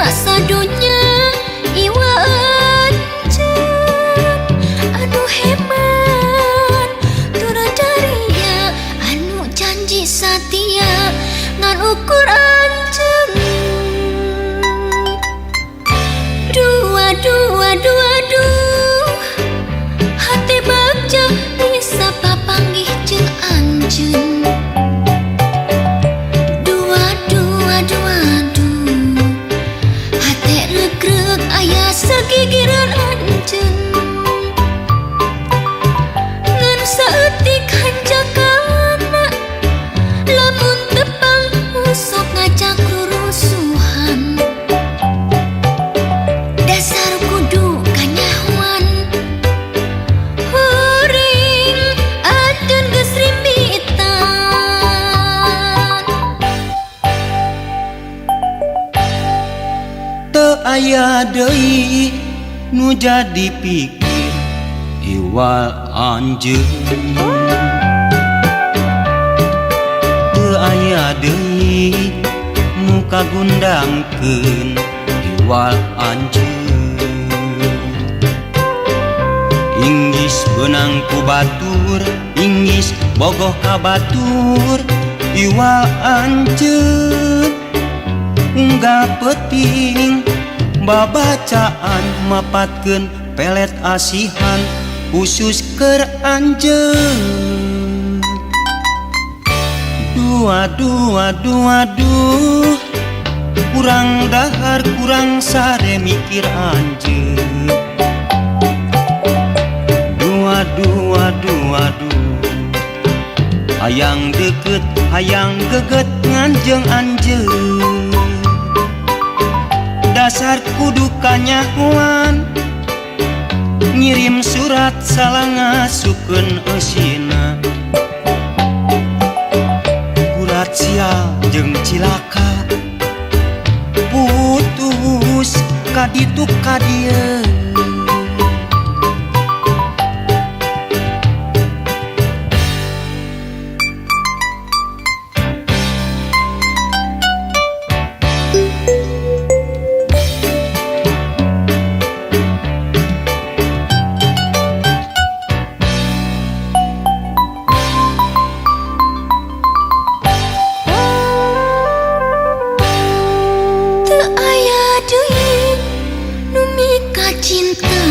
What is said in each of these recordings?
Sadunya iwa anjeun anu hebat turun daria anu janji satia ngan ukur anjeun. Dua dua dua dua hate bagja bisa papanggih jeung anjeun. Dua dua dua dua hate regreg aya sagigireun anjeun. Ngan saeutik hanjakana lamun tepang sok ngajak rurusuhan. Dasar kudu kanyahoan huring anjeun geus rimbitan. Teu aya deui nu jadi pikir iwal anjeun. Teu aya deui nu kagundangkeun iwal anjeun. Inggis beunang ku batur, inggis bogoh ka batur iwal anjeun. Unggal peuting babacaan mapatkeun pelet asihan khusus keur anjeun. Dua dua dua duh kurang dahar kurang sare mikir anjeun. Dua dua dua duh hayang deket hayang geget nganjeung anjeun. Dasar kudu kanyahoan ngirim surat salah ngasukeun eusina. Kurat sial jeung cilaka putus kaditu ka dieu. Teu aya deui nu mika cinta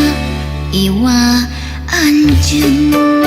iwa anjeun.